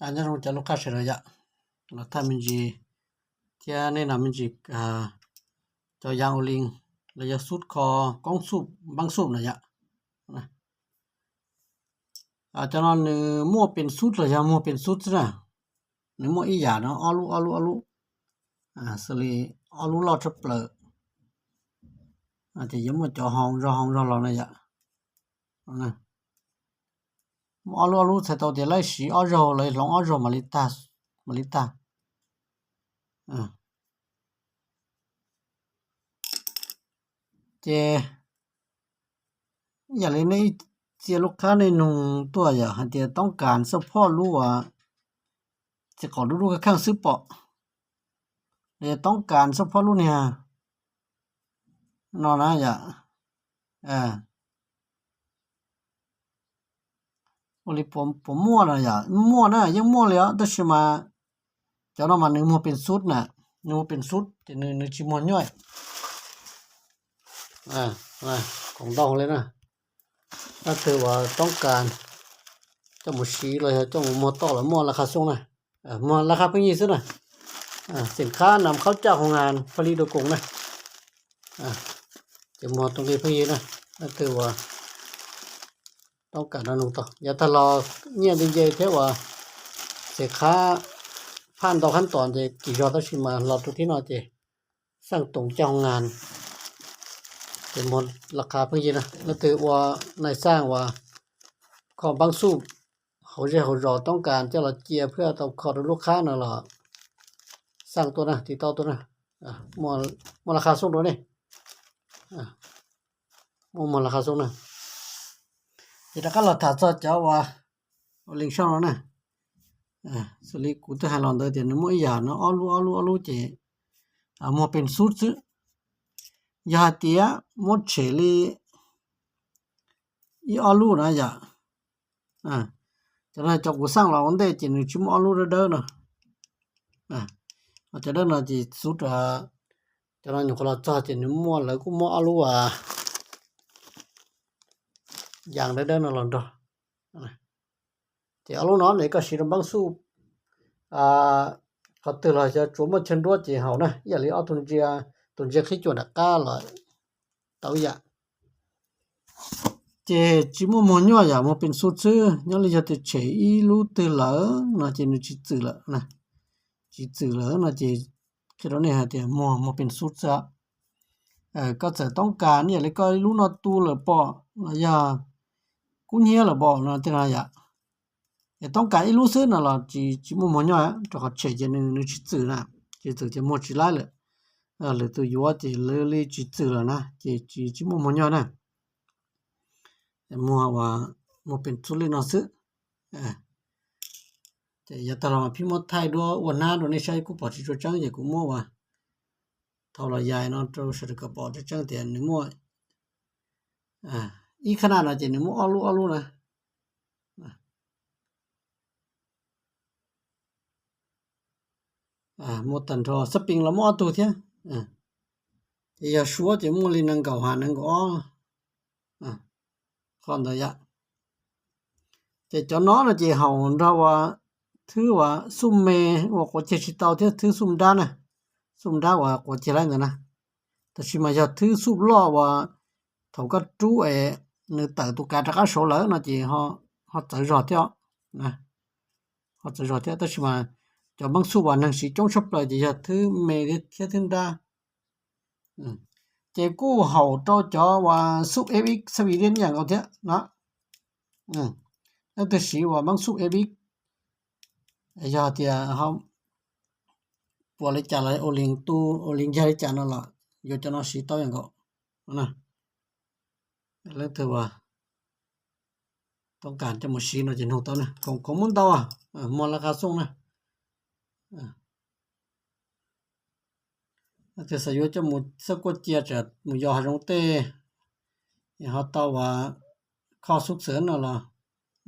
Nyob zoo cov lub qab sawv daws yom, los thaj me ntsis thiab nej no me ntsis cov yas ua li los yog xub kho koob xub npaab xub no yom. Cov no nws muaj pes xub los yog muag pes xub xwb na. Nws muaj ib yam no ob lub ob lub ob lub, xws li ob lub loj tshaj plaws, ces yuav muaj cov hoo zog hoo zog los na yom. Muaj ob lub ob lub txhais tau tias lawv siv ob zaug los hloov ob zaug mam li tag. Ces yam li nej ib txhia lub qab nej nug tuaj yom hais tias toob kas xab phoj lub uas txiv qaum dub dub kheej xwb pom, los yog toob kas xab phoj lub niag no na yom. Ua li puas muaj no yom, muaj na, yeej muaj li os, tab sis mas cov no mas nws muag pes xub na, nws muag pes xub ces nws tsis muag nyuaj. Koom ntau li na, leej twg uas toob kas coj mus siv los yog coj mus muag toj los muaj laj qha xoob na, muag laj qha pheej yig xwb na. Xeem khab nam khaub caj hoo ngas pha li dua koom na, ces muag tus nqi pheej yig na. Leej twg uas toob kas no nug tau, yav tag los nyiaj nti nce thiab uas xeem khab phaj ntau khab tom ces kim zog, tab sis mas los rau thib no ces xaj toom caj hoo ngas ces muag laj qha pheej yig na. Leej twg ua nais xaj uas kho npaab xub hauv zej hauv zos toob kas coj los cia phaj tau kho rau lub qab no los xaj tuaj na, tiv tauj tuaj na, muaj laj qha xoob rau nej, muaj muag laj qha xoob na. Ces rov qab los tham txog cov uas ua li saum no na, xws li kuv twb hais los ntawd tias nws muaj ib yam no ob lub ob lub ob lub ces muag pes xub xwb. Yog hais tias muab tshem li ib ob lub na yom, cov no cov kuv xaj los ua ntej ces nws tsis muaj ob lub dawb dawb no. Cov dawb no ces xub rau, cov no nyuam qhuav los txog ces nws muaj, lawv kuj muab ob lub yas dawb dawb no los nrog. Ces ob lub no ne koj siv rau npaab xub qhov twg los xyov tsuav muaj chaw nruab ces haum na, ib yam li ob tug ntsia, tus ntsia qhib cuam nram qab los tau ib yam. Ces tsis muaj muag nyuaj yom, muag pes xub xwb. Nyob li yog tias tshem ib lub twg lawm no ces nws tsis txwm lawm. Tsis txwm lawm no ces qhia rau nej hais tias muag, muag pes xub xwb. Koj txawm toob kas ib yam li koj ib lub no tu lawm pom los yog kub hnyiab lawm pom no tej no yom, es toob kas ib lub xwb no los tsis, tsis muaj muag nyuaj, rau qhov tshem ces nws tsis txwm na, tsis txwm ces muag tsis laib lawm. Lwm tus yuav ces lawv li tsis txwm lawm na ces tsis, tsis muaj muag nyuaj na. Muag, muag pes xub li no xwb. Ces yav tag los phib muab thaij duab ua hnab rau nej saib kuj pom tsis tshua tseeb ces kuv muab ua thaum los yais no rau sawv daws kom pom tseeb tseeb tias nws muaj ib khab naj no ces nws muaj ob lub ob lub na. Muaj tag nrho, xab pees los muaj ob tug thiab. Ces yog suab ces muaj li nees nkaum ha nees nkaum ob, qhov ntawd yom. Ces cov no no ces haum nrog uas thwb uas xub me uas quav ceg tsis tau thiab thwb xub dab na, xub dab uas quav ceg laib ntawd na. Tab sis mas yog thwb xub loj uas thaum koj rub es nws tawm tus kav rov qab saud lawm no ces ho txawv zog thiab. Ho txawv zog thiab, tab sis mas cov npaab xub uas neeg siv coob tshaj plaws ces yog thwb me thiab thwb dab. Ces kuj haum rau cov uas xub F X xab vi diab ib yam nkaus thiab no. Leej twg siv uas npaab xub F X, yog tias puas li cas los ua li tu, ua li ncag li cas no los yuav cov no siv tau ib yam nkaus. Leej twg uas toob kas coj mus siv no ces nug tau na, khoom khoom muaj ntau, muag laj qha xoob na. Leej twg xav yuav coj mus xab kuaj cia tsam mus yos hav zoov tej, ho tau uas kho xub xwm no los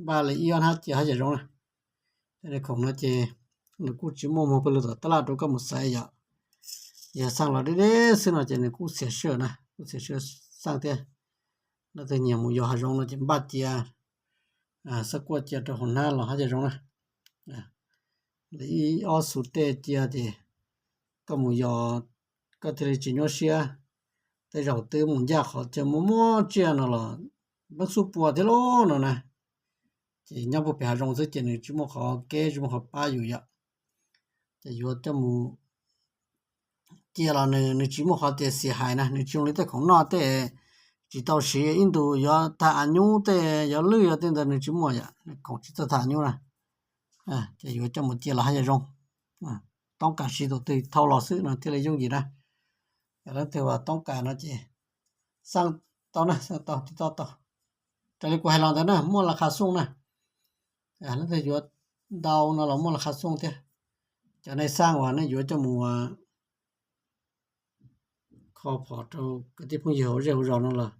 npaj li ib ob hnab cia hab yam zoov na. Tej khoom no ces nws kuj tsis muaj muag pawg lug tom tab laj rau koj mus xaiv yom. Yog xaj los deb deb xwb no ces nws kuj xiam sij hawm na, kuj xiam sij hawm xaj thiab. Leej twg nyiam mus yos hav zoov no ces npaj cia xab kuaj cia rau hauv hnab los hab yam zoov na. li ib ob xu tej cia ces koj mus yos, koj thiaj li tsis nyuaj siab. Tej zaum twb mus ncaj qhov chaw muaj muaj tsiaj no los leej xub pua thiab lauj no na. Ces nyob puag pem hav zoov xwb ces nws tsis muaj qhov keb tsis muaj qhov pab yus yom. Ces yuav coj mus cia los nws nws tsis muaj qhov tias xiam hais na, nws tsis zoo li tej khoom noj tej tsis tau siv ib ntus yuav tag av nyub tej yuav lwj yuav tej ntawd nws tsis muaj yom, khoom tsis txawj tag av nyub na. Ces yuav coj mus cia los haj yam zoo. Toob kas siv tus twg thau los xwb no thiaj li yooj yim na. Yog leej twg uas toob kas no ces xaj tau na, xaj tau tib toj tau. Raws li kuv hais los ntawd na muaj las khas xooj na. Leej twg yuav ntau no los muaj las khas xooj thiab. Cov nej xaj uas nej yuav coj mus kho phom rau kwv tij phooj ywg hauv zej hauv zos no los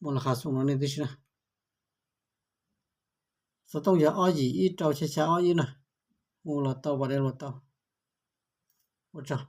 muaj las khas xooj no nej tib si na. Xov tooj yog ob yim ib rau xya xya ob ib na. Hu los tau, pas dej los tau. Ua tsaug.